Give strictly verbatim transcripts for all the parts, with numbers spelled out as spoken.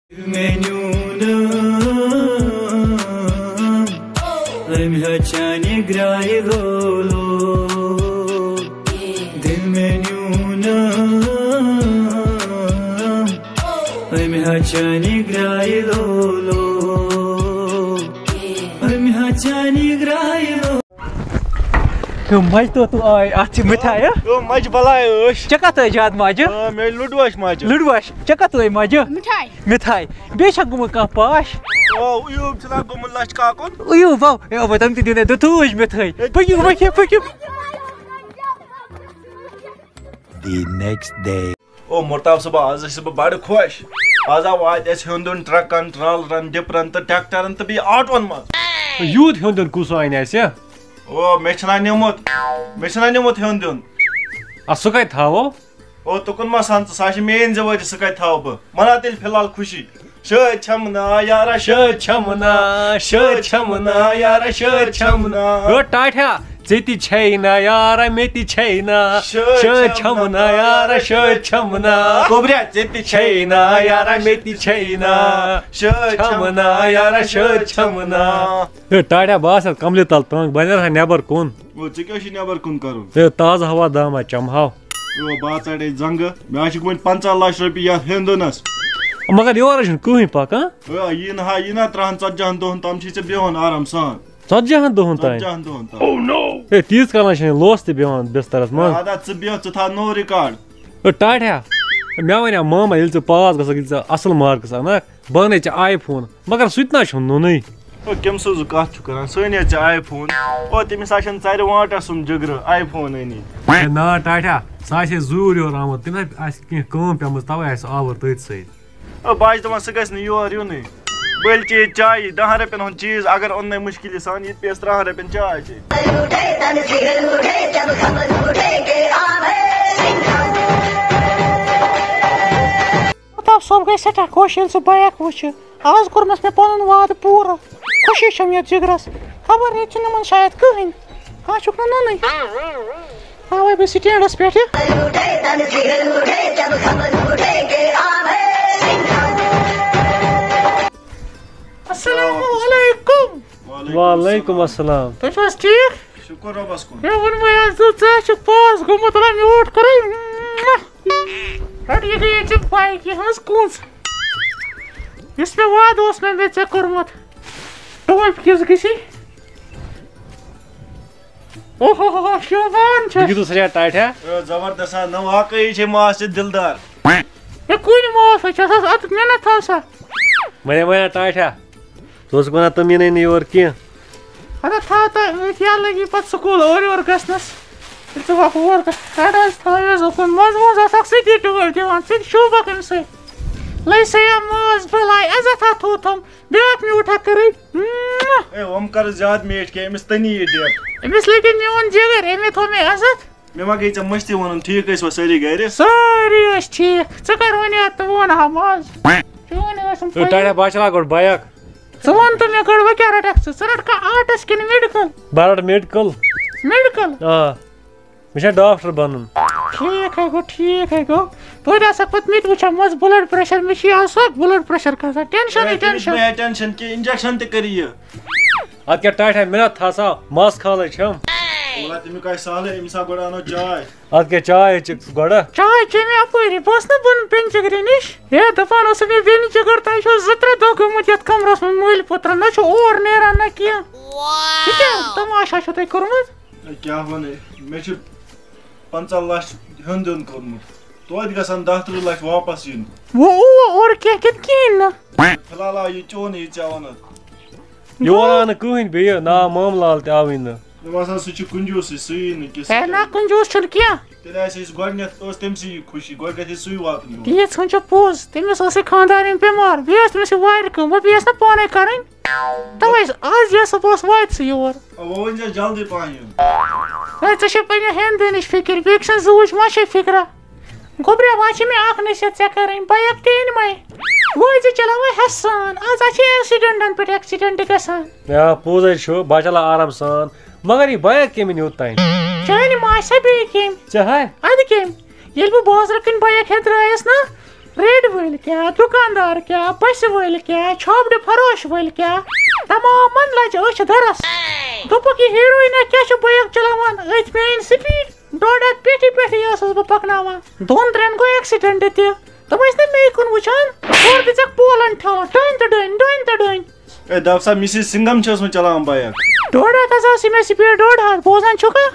دِل مےٚ نیوٗنم، أمۍ ہا چانہِ گرٛایہِ لولو۔ دِل مےٚ نیوٗنم، أمۍ ہا چانہِ گرٛایہِ لولو۔ أمۍ ہا چانہِ گرٛایہِ لولو۔ یو مجہِ تو تو آے، اتھ چھِ مِٹھایہِ، ہا؟ یو مجہِ بلاے ٲش۔ ژےٚ کتھ ٲے زیادٕ مجہِ؟ آ، مےٚ لُڈوَش مجہِ۔ لُڈوَش، ژےٚ کتھ ٲے مجہِ؟ مِٹھایہِ۔ مِٹھایہِ۔ بیٚیہِ چھا گوٚمُت کانٛہہ پاش؟ آ، اوٗب چھُنہ گوٚمُت لچھ کاکُن۔ اوٗب، واو، اے، اوبا، تٔمۍ تہِ دیُت مےٚ دُتھوٗج مِٹھٲے۔ پٔکِو، پٔکِو، پٔکِو۔ The next day. او مرتاب صٲبا، آز ٲسٕس بہٕ بڑٕ خۄش۔ آز آو واتہِ اَسہِ ہیوٚن دیُن ٹرکن، ٹرالرن، ڈپرن تہٕ ٹریکٹرن تہٕ بیٚیہِ آٹون منٛز۔ یوٗت ہیوٚن دیُن کُس اَنہِ اَسہِ؟ او، مےٚ چھُنہ نیوٗمُت، مےٚ چھُنہ نیوٗمُت ہیوٚن دیُن۔ آ، سُہ کَتہِ تھاوو؟ او، تُکُن ما سَن ژٕ، سُہ ہا چھِ میٛٲنۍ زِوٲج، سُہ کَتہِ تھاوٕ بہٕ؟ مَنا تیٚلہِ فی الحال خوشی۔ شٲدۍ چھَم نا یارا، شٲدۍ چھَم نا، شٲدۍ چھَم نا یارا، شٲدۍ چھَم نا۔ او ٹاٹھیا، ژےٚ تہِ چھے نا یارا، مےٚ تہِ چھے نا۔ شٲدۍ چھَم نا یارا، شٲدۍ چھَم نا۔ گوٚبریا، ژےٚ تہِ چھے نا یارا، مےٚ تہِ چھے نا۔ شٲدۍ چھَم نا یارا، شٲدۍ چھَم نا۔ ہے ٹاٹھیا، بہٕ آسہٕ کملہِ تل تنگ، بہٕ نیرٕ ہا نٮ۪بر کُن۔ او، ژےٚ کیٛاہ چھُے نٮ۪بر کُن کرُن؟ ہے، تازٕ ہوا دما چمہٕ ہاو۔ او، بہٕ ہا ژَٹے زنٛگہٕ، مےٚ ہا چھِ وۄنۍ پنٛژاہ لچھ رۄپیہِ یتھ ہیوٚن دِنس۔ مگر یورٕ چھُنہٕ کٕہٕنۍ پکان۔ او، یی نہٕ ہا، یی نہ ترٛہن ژتجی ہن دۄہن تام چھُے ژےٚ بِہُن آرام سان۔ ژتجی ہن دۄہن تام؟ ژتجی ہن دۄہن تام۔ ہے، تیٖژ کالن چھِ لوس تہِ بیٚہوان بسترس منٛز۔ ادا ژٕ بیٚہہ، ژٕ تھاو نوٚو ریکارڈ۔ ہے ٹاٹھیا، مےٚ ونیٛاو ماما، ییٚلہِ ژٕ پاس گژھکھ، ییٚلہِ ژٕ اصل مارکس انکھ، بہٕ انَے ژےٚ آی فون، مگر سُہ تہِ نہ چھُنہٕ نوٚنُے۔ او، کٔمۍ سٕنٛز کتھ چھُ کران؟ سُہ انے ژےٚ آی فون۔ او، تٔمِس آسن ژرِ وانٹس سُم جگرٕ آی فون أنی۔ ہے نا ٹاٹھیا، سُہ آسہِ ہے زوٗر یور آمُت، تٔمِس آسہِ کینٛہہ کٲم پیمٕژ، توے آسہِ سُہ آوُر تٔتھۍ سۭتۍ۔ او، بہٕ ہا چھُس دپان سُہ گژھِ نہٕ یور یُنٕے۔ بٔلۍ چیٚیہِ چایی، دہن رۄپین ہُنٛد چیٖز اگر اوٚن نے مُشکِلی سان، یہِ تہِ پیٚیَس ترٛہن رۄپین چاے چیٚنۍ۔ آفتاب صٲب گٔے سٮ۪ٹھاہ خۄش، ییٚلہِ سُہ بایک وٕچھِ۔ آز کوٚرمَس مےٚ پَنُن وعدٕ پوٗرٕ۔ خوشی چھَم یَتھ جِگرَس۔ خبر ییٚتہِ چھُنہٕ یِمَن شاید کٕہٕنۍ۔ کانٛہہ چھُکھ نہٕ نوٚنُے۔ تھاوَے بہٕ سٹینڈَس پٮ۪ٹھ یہِ۔ السلام علیکم۔ وعلیکم السلام۔ تُہۍ چھِو حظ ٹھیٖک؟ شُکُر رۄبَس کُن۔ مےٚ ووٚنمَے حظ، ژٕ، ژٕ حظ چھُکھ پاس گوٚمُت، رَنہِ اوٹ کَرٕے۔ رَٹ، یہِ گٔیے ژےٚ بایکہِ ہٕنٛز کُنٛز۔ یُس مےٚ وعدٕ اوس مےٚ، مےٚ ژےٚ کوٚرمُت، ٹوپہِ کِژھ گٔژھی؟ اوہو ہو ہو، شوبان چھَس۔ یہِ کیُتھ سریٛاہ ٹاٹھیا؟ اے، زبردست ہا، نہ واقعی چھے ماس ژےٚ دِلدار۔ ہے، کُنہِ ماس ہا چھَس حظ، اَتھ مےٚ نہ تھاو سا۔ مےٚ وَنیا ٹاٹھیا؟ ژٕ اوسُکھ وَنان تِم یِنَے نہٕ یور کینٛہہ۔ اَدٕ تھاو تہٕ أتھۍ یا لٔگی پَتہٕ سکوٗل اورٕ یورٕ گژھنَس۔ ییٚلہِ ژٕ وَکھ اور گژھ، رَٹ حظ، تھاو حظ اُکُن، منٛزٕ منٛزٕ آسَکھ سُہ تہِ ٹٲٹھۍ دِوان، ژٕ تہِ شوٗبَکھ اَمہِ سۭتۍ۔ لٔج سا یا مٲج بَلاے، عزت ہا تھوٚو تھوٚم، بیٛاکھ میوٗٹھ ہا کٔرٕے۔ اے، وۄنۍ کَرٕ زیادٕ میٖٹھۍ کینٛہہ، أمِس تٔنی یہِ ڈٮ۪کھ۔ أمِس لٔگِن میون جِگر، أمۍ تھوٚو مےٚ عزت۔ مےٚ ما گٔے ژےٚ مٔشتٕے وَنُن، ٹھیٖک ٲسۍ وۄنۍ سٲری گَرِ؟ سٲری ٲسۍ ٹھیٖک، ژٕ کَر وَنہِ یَتھ تہٕ وَن ہا منٛز۔ چون ٲسٕم ہے، ٹاٹھیا، بہٕ ہا چلاو گۄڈٕ بایک۔ ژٕ وَن تہٕ مےٚ گۄڈٕ، وۄنۍ کیٛاہ رَٹَکھ ژٕ؟ ژٕ رَٹکھا آرٹٕس کِنہٕ میڈیکل؟ بہٕ رَٹہٕ میڈیکل۔ میڈیکل؟ آ، مےٚ چھا ڈاکٹر بَنُن۔ ٹھیٖک ہے گوٚو، ٹھیٖک ہے گوٚو۔ توتہِ آسَکھ پَتہٕ مےٚ تہِ وٕچھان منٛزٕ بٕلڈ پرٛیشَر، مےٚ چھِ یہِ آز سَکھ بٕلڈ پرٛیشَر کھسان، ٹٮ۪نشَنٕے اے، تٔمِس ٹٮ۪نشَن۔ مہ ہے ٹٮ۪نشَن کینٛہہ، اِنجَکشَن تہِ کٔرِو یہِ۔ اَدٕ کیٛاہ ٹاٹھیا، مےٚ نہ تھَسا مَس کھالَے چھَم۔ وَلہٕ تَمیُک آسہِ سہلٕے، أمِس ہا گۄڈٕ اَنو چاے۔ اَدٕ کیٛاہ چاے چہِ گۄڈٕ؟ چاے چے مےٚ اَپٲری، بہٕ اوسُس نہ بۄن بیٚنہِ جِگرِ نِش۔ ہے، دَپان اوسُم، یہِ بیٚنہِ جِگر، تۄہہِ چھُو زٕ ترٛےٚ دۄہ گٔمٕتۍ یَتھ کَمرَس منٛز مٲلۍ پُترَن، نہ چھُو اور نیران نہ کینٛہہ۔ یہِ کیٛاہ تماشا چھُو تۄہہِ کوٚرمُت؟ ہے، کیٛاہ وَنَے، مےٚ چھِ پنٛژاہ لَچھ ہیوٚن دیُن کوٚرمُت، توتہِ گژھن دَہ تٕرٛہ لَچھ واپَس یِنۍ۔ وۄنۍ اوٚوا اورٕ کینٛہہ کِنہٕ کِہیٖنۍ نہٕ؟ فِلحال آو یہِ چون یہِ ژےٚ وَنَتھ۔ یور آو نہٕ کٕہٕنۍ بیٚیہِ، ناو مامہٕ لال تہِ آوٕے نہٕ۔ مےٚ باسان سُہ چھُ کنجوٗسٕے، سُہ یی نہٕ کِس۔ ہے نہ، کنجوٗس چھُنہٕ کینٛہہ۔ تیٚلہِ آسہِ أسۍ گۄڈٕنٮ۪تھ، ٲس تٔمۍ سٕے یہِ خوشی، گۄڈٕ گژھِ ہے سُے واتُن یور۔ تیٖژ ہن چھِ پوٚز، تٔمِس ٲسٕے خانٛدارِنۍ بٮ۪مار، بیٚیہِ ٲس تٔمِس یہِ وارِ کٲم، وۄنۍ پیٚیَس نہ پانَے کَرٕنۍ۔ تَوَے آز یا صُبحَس واتہِ سُہ یور۔ وۄنۍ ؤنۍ زِ جلدی پَہَن یُن۔ ہے، ژےٚ چھےٚ پنٛنہِ ہیٚنٛدِ ہیٚنٛدِچ فِکِر، بیٚکہِ سٕنٛز زوٗج ما چھے فِکرا؟ گوٚبریا، وۄنۍ چھِ مےٚ اَکھ نصیحت ژےٚ کَرٕنۍ، بایِک تہِ أنۍ مَے۔ وۄنۍ زِ چلاوَے ہٮ۪سہٕ سان، آز ہا چھِ ایکسیڈنٹَن پٮ۪ٹھ ایکسیڈنٹ گژھان۔ آ، پوٚز ہے چھُ، بہٕ ہا چلاو آرام سان، مگر یہِ بایِک کٔمۍ أنۍ یوٚت تام؟ چٲنۍ ما آسہِ ہا بیٚیہِ کٔمۍ؟ ژےٚ ہا؟ اَدٕ کٔمۍ؟ ییٚلہِ بہٕ بازرٕ کِنۍ بایِک ہٮ۪تھ درٛایَس نا، ریڈ وٲلۍ کیٛاہ، دُکاندار کیٛاہ، پَسہِ وٲلۍ کیٛاہ، چھاپڈٕ فروش وٲلۍ کیٛاہ، تمامن لجہِ أچھ دَرس۔ دوٚپُکھ، "یہِ ہیروینا کیٛاہ چھُ بایک چلاوان أتھۍ میٛٲنۍ سپیڈ؟ ڈۄڈ ہتھ پیٹھی پیٹھی ٲسٕس بہٕ پکناوان۔ دۄن ترٛٮ۪ن گوٚو ایکسیڈنٹ تہِ۔ تِم ٲسۍ نہٕ مے کُن وٕچھان، اورٕ دِژکھ پولن ٹھل، ڈٔنۍ تہٕ ڈٔنۍ، ڈٔنۍ تہٕ ڈٔنۍ۔" اے، دَپ سا، مسز سنگم چھِ ٲسمٕژ چلاوان بایک۔ ڈۄڈ ہتھ ہسا ٲسٕے مےٚ سپیڈ، ڈۄڈ ہتھ، بوزان چھُکھا؟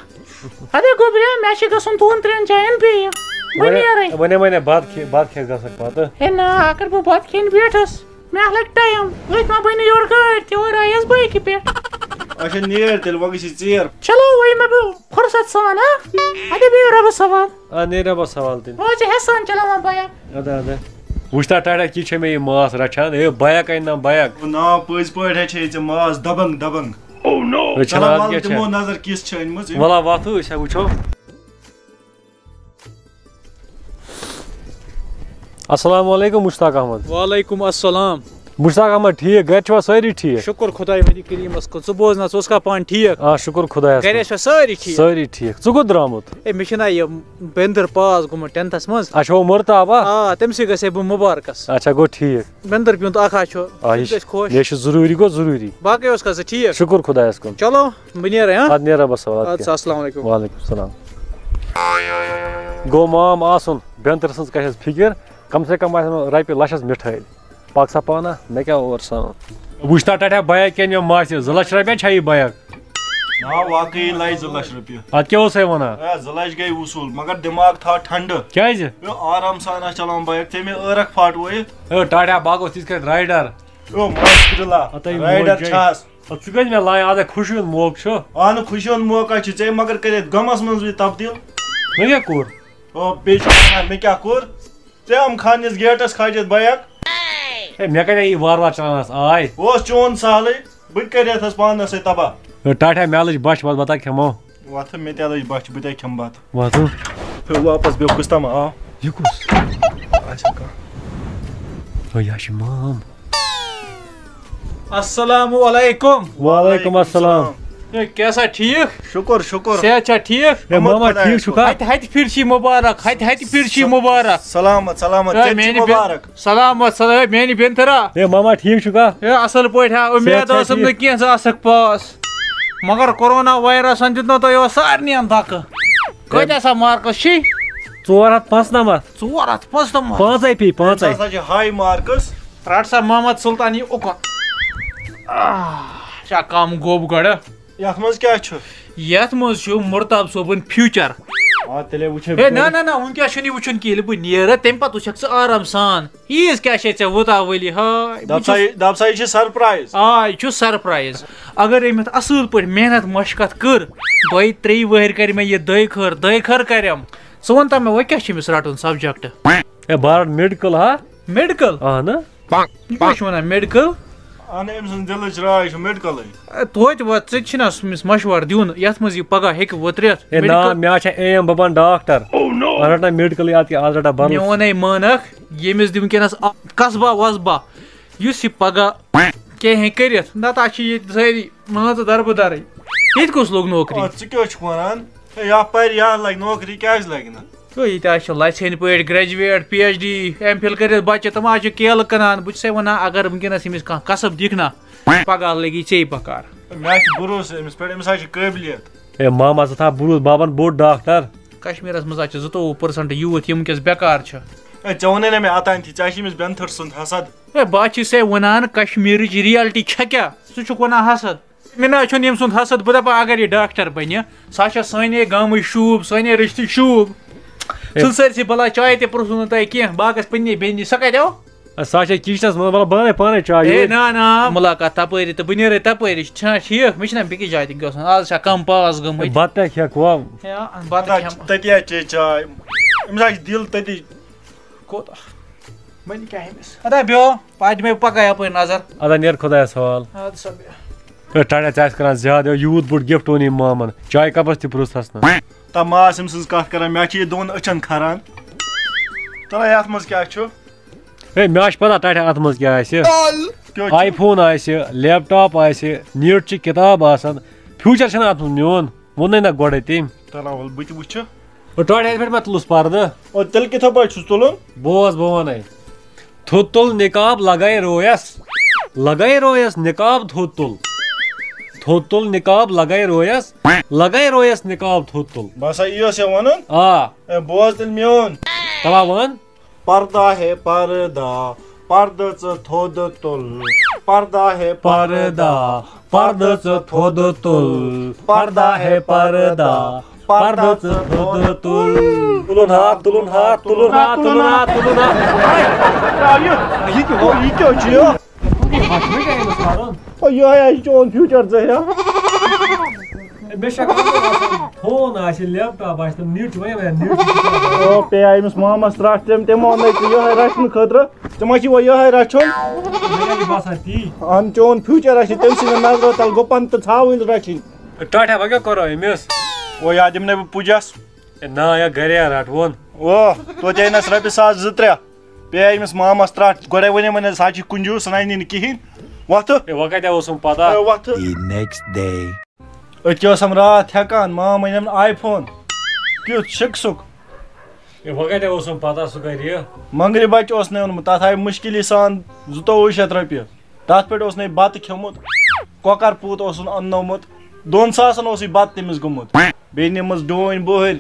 اَدے گوٚبریا، مےٚ چھِ گژھُن دۄن ترٛٮ۪ن جاین بیٚیہِ۔ وۄنۍ نیرٕے۔ وۄنۍ، وۄنۍ، بتہٕ کھے-، بتہٕ کھٮ۪تھ گژھکھ پتہٕ۔ ہے نا، اگر بہٕ بتہٕ کھیٚنہِ بیٹھس، مےٚ لگہِ ٹایم۔ أتھۍ ما بنہِ یورٕ گٲڑۍ تہِ، اورٕ آیس بایکہِ پٮ۪ٹھ۔ اچھا، نیر تیٚلہِ، وۄنۍ گٔژھی ژیر۔ چلو، وۄنۍ یِمے بہٕ فرصت سان، ہا؟ اَدے بِہِو رۄبس حوال۔ آ، نیر رۄبس حوال تیٚلہِ۔ وۄنۍ چھِ ہٮ۪سان چلاوان بایک۔ اَدٕ، اَدٕ۔ وٕچھتا ٹاٹھا، کِتھ چھےٚ مےٚ یہِ ماس رچھان۔ ہے، بایک اَنہِ نا بایک۔ نا، پٔزۍ پٲٹھۍ ہے چھے ژےٚ ماس دبنگ دبنگ۔ أسۍ چھِنہٕ چلو، آز وَلہٕ کیٛاہ چھِ؟ دِمو نظر کِژھ چھِ أنمٕژ أمۍ۔ وَلہٕ ہا وۄتھو، أسۍ ہا وٕچھو۔ السلام علیکم مشتاق احمد۔ وعلیکم السلام۔ مشتاق احمد ٹھیٖک، گرِ چھِوا سٲری ٹھیٖک؟ شُکُر خۄداے مٔنٛدِ کریٖمَس کُن۔ ژٕ بوزنہ، ژٕ اوسکھا پانہٕ ٹھیٖک؟ آ، شُکُر خۄدایَس گرِ کُن۔ ٲسوا سٲری ٹھیٖک؟ سٲری ٹھیٖک۔ ژٕ کوٚت درٛامُت؟ ہے، مےٚ چھِنہ یہِ بٮ۪نٛدُر پاس گوٚمُت ٹٮ۪نتھَس منٛز۔ اچھا، ہُہ مُرتاب ہا؟ آ، تٔمۍ سٕے گژھِ ہے بہٕ مُبارکَس۔ اچھا، گوٚو ٹھیٖک۔ بٮ۪نٛدُر پیوٗنٛت اَکھ ہا چھُ، آ، سُہ یہِ تہِ چھُ، گژھِ خۄش۔ یہِ چھُ ضروٗری، گوٚو ضروٗری۔ باقٕے اوسکھا ژٕ ٹھیٖک؟ شُکُر خۄدایَس کُن۔ چلو، بہٕ نیرے، ہا؟ اَدٕ نیرا بس، اَدٕ اَدٕ سا، کیٛاہ؟ السلام علیکم۔ وعلیکم السلام۔ گوٚو مام آسُن، بٮ۪نٛدُر سٕنٛز کَتہِ حظ فِکِر؟ کم سے کم آسہِ نہٕ رۄپیہِ لَچھَس مِٹھٲے۔ پَک سا پانہ، مےٚ کیٛاہ اور سان۔ وٕچھ تا ٹَٹھیا بایک کیٛاہ نیوٗ ماسہِ، زٕ لَچھ رۄپیہِ چھا یہِ بایک؟ نا، واقعی لَچھ زٕ لَچھ رۄپیہِ۔ اَدٕ کیٛاہ اوس ہے وَنان؟ ہے، زٕ لَچھ گٔے وصوٗل، مگر دٮ۪ماغ تھاو ٹھنٛڈٕ۔ کیٛازِ؟ یہِ آرام سان آسہِ چلاوان بایک، ژےٚ مےٚ عٲرَق پھاٹووُے۔ ہے، ٹاٹھیا، بہٕ ہا گوٚژھ تِتھ کٔنۍ رایڈَر۔ او، ماشاءاللہ۔ ہتا یہِ رایڈر موج چھِ۔ چھَس۔ ژٕ کیٛازِ مےٚ لایان؟ اَدٕ خوشی ہُنٛد موقعہٕ چھُ۔ اَہنُو، خوشی ہُنٛد موقعہٕ چھُ۔ ژےٚ مگر کٔرِتھ غمَس منٛز یہِ تبدیٖل۔ مےٚ کیٛاہ کوٚر؟ او، بیٚیہِ چھُ وَنان، مےٚ کیٛاہ کوٚر؟ ژےٚ آم خانِس گیٹَس کھاجَتھ بایَک۔ ہے، مےٚ کَتہِ یی وارٕ وارٕ چلاونَس آے؟ اوس چون سہلٕے، بہٕ تہِ کَرِ یَتھ پانَس سۭتۍ تباہ۔ ہے، ٹاٹھیا، مےٚ لٔج بَچھ، وَتھ بَتہ کھٮ۪مو۔ وۄتھٕ، مےٚ تہِ لٔج بَچھ، بہٕ تہِ کھٮ۪مہٕ بَتہٕ۔ وَتھٕ۔ پھِر واپَس بیٚیہِ کُس تام آو۔ یہِ کُس؟ آسہِ کانٛہہ۔ ہے، یہِ ہا چھِ مام۔ السلام علیکم۔ وعلیکم السلام۔ ہے، کیٛاہ سا ٹھیٖک؟ شُکُر، شُکُر۔ صحت چھا ٹھیٖک؟ ہے، ماما، خۄدایَس ٹھیٖک چھُکھا؟ کُن۔ ہَتہِ، ہَتہِ پھِرِ چھی مُبارک، ہَتہِ، ہَتہِ پھِرِ چھی مُبارک۔ سلامت، سلامت، ہے، ژےٚ تہِ چھُے میٛانہِ بے-، مُبارک۔ سلامت، سلامت، میٛانہِ بیٚنہِ تھٔرا۔ ہے، ماما، ٹھیٖک چھُکھا؟ ہے، اَصٕل پٲٹھۍ ہا، صحت اُمید چھا ٲسٕم ٹھیٖک؟ نہٕ کینٛہہ، ژٕ آسَکھ پاس۔ مگر کورونا وایرسن دیُت نہ تۄہہِ یورٕ سارنٕے دَکہٕ۔ کۭتیٛاہ سا مارکس چھی؟ ژور ہَتھ پانٛژنَمَتھ۔ ژور ہَتھ پانٛژنَمَتھ۔ پانٛژے پی، پانٛژے۔ ہسا چھِ ہاے مارکس۔ رَٹ سا محمد سلطان یہِ اُکُن۔ آہ، چھا کم گوٚب گۄڈٕ؟ یَتھ منٛز کیٛاہ چھُ؟ یَتھ منٛز چھُ مرتاب صٲبُن فیوٗچر۔ آ، تیٚلے وٕچھو ہے، بہٕ۔ نہ، نہ، نہ، وٕنکیٚس چھُنہٕ یہِ وٕچھُن کینٛہہ، ییٚلہِ بہٕ نیرٕ، تَمہِ پتہٕ وٕچھکھ ژٕ آرام سان۔ عیٖز کیٛاہ چھے ژےٚ وُتاوٲلی؟ ہاے، بہٕ دَپ سا چھُس یہِ، دَپ سا یہِ چھِ surprise۔ آ، یہِ چھُ surprise۔ اگر أمۍ اَتھ اَصٕل پٲٹھۍ محنت مَشقت کٔر، دۄیہِ ترٛیٚیہِ وٕہٕرۍ کَرِ مےٚ یہِ دۄیہِ خٲر، دۄیہِ خٲر کَرٮ۪م۔ ژٕ وَن تہ مےٚ، وۄنۍ کیٛاہ چھُ أمِس رَٹُن subject؟ ہے، بہٕ ہا رَٹہٕ medical ہا۔ Medical؟ اَہَنہٕ۔ یہِ کیٛاہ چھُ وَنان medical؟ اَہَنہٕ، أمۍ سٕنٛز دِلٕچ راے چھِ medicalٕے۔ اے، توتہِ وَ-، ژےٚ تہِ چھِنہ أمِس مَشوَرٕ دیُن، یَتھ منٛز یہِ پَگاہ ہیٚکہِ وۄترِتھ۔ ہے نا، medical۔ مےٚ ہا چھا aim، بہٕ بَنہٕ doctor۔ Oh no! اَتھ رَٹنا medicalٕے، اَتھ کیٛاہ، اَتھ رَٹنا مےٚ بَرُس۔ وَنے مانَکھ، ییٚمِس دِ وٕنکیٚنَس اَ-، قصبہ وصبہ، یُس یہِ پَگاہ کینٛہہ ہیٚکہِ کٔرِتھ، نَتہٕ اَتھ چھِ ییٚتہِ سٲری مان ژٕ دَربہٕ دَرٕے۔ ییٚتہِ کُس لوٚگ نوکری؟ آ، ژٕ کیٛاہ چھُکھ وَنان؟ ہے، یا پَرِ یا لَگہِ نوکری، کیٛازِ لَگہِ نہٕ؟ تو ییٚتہِ حظ چھِ لَژھِ ہٕنٛدۍ پٲٹھۍ graduate، PhD، MPhil کٔرِتھ بَچہِ، تِم حظ چھِ کیلہٕ کٕنان۔ بہٕ چھُسَے وَنان، اگر وٕنکیٚنَس أمِس کانٛہہ کَسٕب دِکھ نا، پَگاہ لَگی ژےٚ بَکار۔ مےٚ حظ چھُ بروسہٕ أمِس پٮ۪ٹھ، أمِس حظ چھُ قٲبلیت۔ ہے ماما، ژٕ تھاو بروسہٕ، بابَن بوٚڑ doctor۔ کشمیٖرَس منٛز حظ چھِ زٕتووُہ percent youth یِم وٕنکیٚس بیکار چھِ۔ ہے، ژےٚ ووٚنے نا مےٚ اوٚتانۍ تہِ، ژےٚ چھِ أمِس بٮ۪نتھٕر سُنٛد حسد۔ ہے، بہٕ حظ چھُسَے وَنان، کشمیٖرٕچ reality چھےٚ کیٛاہ؟ ژٕ چھُکھ وَنان حسد؟ مےٚ نہ حظ چھُنہٕ ییٚمہِ سُنٛد حسد۔ بہٕ دَپان، اگر یہِ doctor بَنہِ، سُہ حظ چھےٚ سانے گامٕچ شوٗب، سانے رِشتٕچ شوٗب۔ ہے۔ ژٕ سٲرسٕے بَلاے چایہِ تہِ پرٛژھُن نہٕ تۄہہِ کینٛہہ، بہٕ ہا گژھٕ پنٛنہِ بیٚنہِ نِش، سۄ کَتہِ آو؟ ہے، سۄ حظ چھےٚ kitchenَس منٛز، وَلہٕ بہٕ اَنَے پانَے چاے ہے یوٗرۍ۔ نہ، نہ، مُلاقات تَپٲری تہٕ بہٕ نیرَے تَپٲری، چھُنہ ٹھیٖک؟ مےٚ چھِنہ بیٚکِس جایہِ تہِ گژھُن، آز چھا کَم پاس گٔمٕتۍ۔ ہے، بَتہٕ تہِ کھٮ۪کھ وۄنۍ۔ ہے، بَتہٕ نہ، کھٮ۪مہٕ۔ تَتی حظ چے چاے۔ أمِس حظ چھِ دِل تٔتی۔ کوٗتاہ؟ وۄنۍ کیٛاہ أمِس؟ اَدا بیٚہو، پَتہٕ دِمَے بہٕ پَگاہ یَپٲرۍ نظر۔ اَدا نیر خۄدایَس حوال۔ اَدٕ سا بیٚہہ۔ ہے، ٹاٹھیا، ژٕ آسہِ کران زیادٕ، یوٗت بوٚڑ gift اوٚن أمۍ مامَن۔ چایہِ کَپَس تہِ پرٛژھتھَس نہٕ۔ تَم ما آسہٕ أمۍ سٕنٛز کَتھ کران، مےٚ چھِ یہِ دۄن أچھَن کھَران۔ تَلہ، یَتھ منٛز کیٛاہ چھُ؟ ہے، مےٚ حظ چھِ پَتہ ٹاٹھیا اَتھ منٛز کیٛاہ آسہِ۔ کیٛاہ چھُ؟ iPhone آسہِ، laptop آسہِ، نیٖٹ چہِ کِتاب آسَن۔ Future چھُنہ اَتھ منٛز میون، ووٚنُے نہ گۄڈَے تٔمۍ۔ تَلہ وَلہٕ، بہٕ تہِ وٕچھٕ۔ او، ٹاٹھیا، یِتھ پٲٹھۍ ما تُلُس پَردٕ؟ او، تیٚلہِ کِتھ پٲٹھۍ چھُس تُلُن؟ بوز، بہٕ وَنَے۔ تھوٚد تُل نقاب لگے رویس، لگے رویس نقاب تھوٚد تُل۔ تھوٚد تُل نقاب لگے رویس، لگے رویس نقاب تھوٚد تُل۔ بس ہا، یی اوس یہِ وَنُن۔ آ۔ اے، بوز تیٚلہِ میون۔ تَلا وَن۔ پردہ ہے پردہ، پردہ ژٕ تھوٚد تُل۔ پردہ ہے پردہ، پردہ ژٕ تھوٚد تُل۔ پردہ ہے پردہ، پردہ ژٕ تھوٚد تُل۔ تُلُن ہاتھ، تُلُن ہاتھ، تُلُن ہاتھ، تُلُن ہاتھ، تُلُن ہاتھ۔ یہِ کیٛاہ، یہِ کیٛاہ چھُ یہِ؟ او، یِہوٚے آسہِ چون future ظٲہِرا۔ مےٚ چھا کَرُن آسان فون آسہِ، laptop آسہِ، تِم نیٹ چھِ وَنان، نیٹ چھِ۔ او، پیٚیہِ أمِس مامَس ترٛٹھ، تٔمۍ، تٔمۍ ووٚن مےٚ ژٕ یِہوٚے رَچھنہٕ خٲطرٕ۔ ژےٚ ما چھِ وۄنۍ یِہوٚے رَچھُن؟ مےٚ کیٛاہ چھِ باسان تی؟ اَہَن، چون future آسہِ تٔمۍ سٕنٛدٮ۪ن نظرو تَل گُپَن تہٕ ژھاوٕلۍ رَچھِنۍ۔ ٹاٹھا، وۄنۍ کیٛاہ کَرو أمِس؟ وۄنۍ یاد دِمہٕ نَے بہٕ پُجَس۔ اے نا، یا گَرے رَٹہٕ ووٚن۔ او، توتہِ أنۍ اَسہِ رۄپیہِ ساس زٕ ترٛےٚ۔ پیٚیہِ أمِس مامَس ترٛٹھ، گۄڈَے وَنے وَنے سُہ حظ چھِ کنجوٗس، سُہ نَنہِ نہٕ کِہیٖنۍ۔ وۄتھٕ۔ اے، وۄنۍ کَتہِ اوسُم پَتہ؟ اے، وۄتھٕ۔ The next day. أتۍ کیٛاہ اوسَم راتھ ہٮ۪کان، مام أنِم iPhone۔ کیُتھ شِکسُک۔ اے، وۄنۍ کَتہِ اوسُم پَتہ سُہ کَرِ یہِ؟ مغربٕچ اوس نہٕ اوٚنمُت، تَتھ آیہِ مُشکِلی سان زٕتووُہ شیٚتھ رۄپیہِ۔ تَتھ پٮ۪ٹھ اوس نَے بَتہٕ کھیوٚمُت، کۄکَر پوٗت اوسُن اَننومُت، دۄن ساسَن اوس یہِ بَتہٕ تٔمِس گوٚمُت۔ بیٚیہِ نِمٕژ ڈوٗنۍ بۄہٕرۍ۔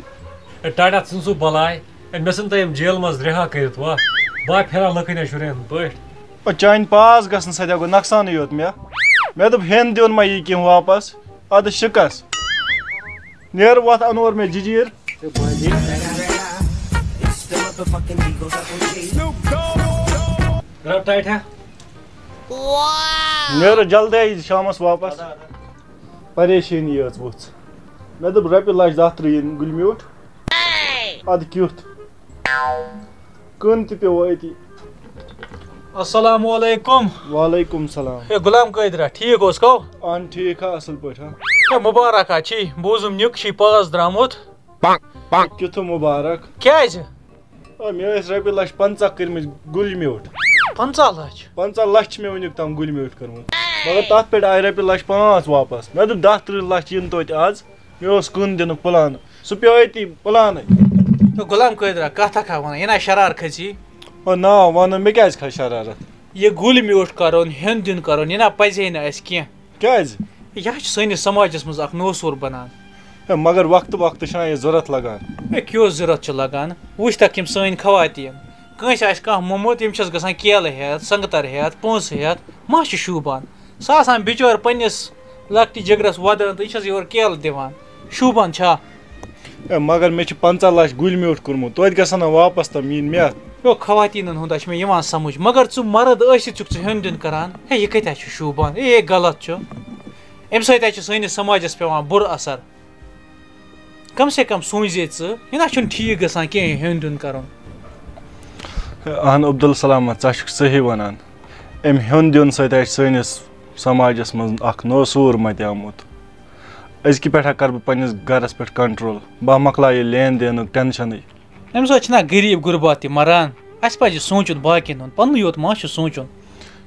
اے، ٹاٹا، ژھٕن سُہ بَلاے۔ اے، مےٚ ژھٕن تۄہہِ یِم جیل منٛز رِہا کٔرِتھ، وَ۔ بہٕ ہا پھِران لٔکٕنۍ شُرٮ۪ن ہٕنٛدۍ پٲٹھۍ۔ او، چانہِ پاس گژھنہٕ سۭتۍ ہا گوٚو نۄقصانٕے یوت مےٚ۔ مےٚ دوٚپ، ہٮ۪ن دیُن ما یی کینٛہہ واپَس۔ اَدٕ شِکَس۔ نیر وۄتھ، اَنور مےٚ جِجیٖر۔ رَٹ ٹایٹ ہا۔ نیر جلدی شامَس واپَس۔ پریشٲنی یٲژ وٕژھ۔ مےٚ دوٚپ، رۄپیہِ لَچھ دَہ ترٛٲیِن گُلۍ میوٗٹھ۔ اَدٕ کیُتھ؟ کٕن تہِ پیوٚو أتی۔ السلام علیکم۔ وعلیکم السلام۔ ہے غلام قٲدرا، ٹھیٖک اوس کھو؟ اہن ٹھیٖک ہا، اَصٕل پٲٹھۍ ہا۔ ہے مُبارک ہا چھی، بوٗزُم نیُک چھی پاس درٛامُت۔ کیُتھ مُبارک؟ کیٛازِ؟ آ، مےٚ ٲسۍ رۄپیہِ لَچھ پنٛژاہ کٔرمٕتۍ گُلۍ میوٗٹھ۔ پنٛژاہ لَچھ؟ پنٛژاہ لَچھ چھِ مےٚ وٕنیُک تام گُلۍ میوٗٹھ کٔرمٕژ۔ مگر تَتھ پٮ۪ٹھ آیہِ رۄپیہِ لَچھ پانٛژھ واپَس۔ مےٚ دوٚپ، دَہ تٕرٛہ لَچھ یِن توتہِ آز۔ مےٚ اوس کٕن دِنُک پٕلان۔ سُہ پیوٚو أتی پٕلانٕے۔ تو غلام قٲدرا، کَتھ اَکھ ہا وَنان، یہِ نا شرار کھٔژی۔ او نا، وَنُن مےٚ کیٛازِ کھژِ شرارت؟ یہِ گُلۍ میوٗٹھ کَرُن، ہیوٚن دیُن کَرُن، یہِ نا پَزِ ہے نہٕ اَسہِ کینٛہہ۔ کیٛازِ؟ یہِ حظ چھُ سٲنِس سماجَس منٛز اَکھ نوسوٗر بَنان۔ ہے، مگر وقتہٕ وقتہٕ چھُنہ یہِ ضوٚرَتھ لَگان۔ ہے، کیٛاہ ضوٚرَتھ چھُ لَگان؟ وٕچھ تَکھ یِم سٲنۍ خواتیٖن۔ کٲنٛسہِ آسہِ کانٛہہ موٚمُت، یِم چھَس گژھان کیلہٕ ہٮ۪تھ، سنٛگتر ہٮ۪تھ، پونٛسہٕ ہٮ۪تھ، ما چھُ شوٗبان؟ سُہ آسان بِچور پنٛنِس لۄکٹِس جِگرَس وَدان تہٕ یہِ چھَس یورٕ کیلہٕ دِوان۔ شوٗبان چھا؟ اے، مگر مےٚ چھِ پنٛژاہ لَچھ گُلۍ میوٗٹھ کوٚرمُت، توتہِ گژھن نہ واپس تِم یِنۍ مےٚ۔ یو، خواتیٖنَن ہُنٛد ہا چھُ مےٚ یِوان سمجھ، مگر ژٕ مرد ٲسِتھ چھُکھ ژٕ ہیوٚن دیُن کران۔ ہے، یہِ کتہِ حظ چھُ شوٗبان؟ اے، غلط چھُ۔ اَمہِ سۭتۍ حظ چھُ سٲنِس سماجس پٮ۪وان بُرٕ اثر۔ کم سے کم سوٗنٛچزے ژٕ، یہِ نہ چھُنہٕ ٹھیٖک گژھان کینٛہہ ہیوٚن دیُن کرُن۔ اہن عبدالسلامہ، ژٕ چھُکھ صحیح وَنان۔ أمۍ ہیوٚن دیُن سۭتۍ حظ چھِ سٲنِس سماجس منٛز اکھ نوسوٗر متیومُت۔ أزکہِ پٮ۪ٹھ ہا کَرٕ بہٕ پنٛنِس گَرَس پٮ۪ٹھ control۔ بہٕ ہا مۄکلاو یہِ لین دینُک ٹٮ۪نشَنٕے۔ اَمہِ سۭتۍ چھِنہ غریٖب غُربات تہِ مَران۔ اَسہِ پَزِ سونٛچُن باقیَن ہُنٛد، پَنُنُے یوت ما چھُ سونٛچُن۔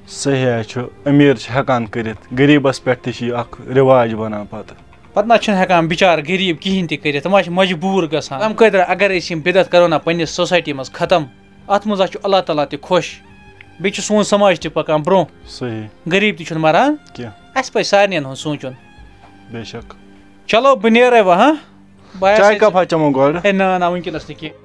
صحیح ہا چھُ، أمیٖر چھِ ہٮ۪کان کٔرِتھ، غریٖبَس پٮ۪ٹھ تہِ چھِ یہِ اَکھ رِواج بَنان پَتہٕ۔ پَتہٕ نہ چھُنہٕ ہٮ۪کان بِچارٕ غریٖب کِہیٖنۍ تہِ کٔرِتھ، تِم حظ چھِ مجبوٗر گژھان۔ اَمہِ خٲطرٕ اگر أسۍ یِم بِدعت کَرو نہ پنٛنِس society منٛز ختم، اَتھ منٛز حظ چھُ اللہ تعالیٰ تہِ خۄش، بیٚیہِ چھُ سون سماج تہِ پَکان برٛونٛہہ۔ صحیح۔ غریٖب تہِ چھُنہٕ مَران۔ کینٛہہ۔ اَسہِ پَزِ سارنٕے ہُنٛد سونٛچُن۔ بے شک۔ چلو، بہٕ نیرے وۄنۍ، ہاں؟ بہٕ آیس چاے أزۍ۔ کپ ہا چمو گۄڈٕ؟ ہے، نہ، نہ، وٕنکیٚنس نہٕ کینٛہہ۔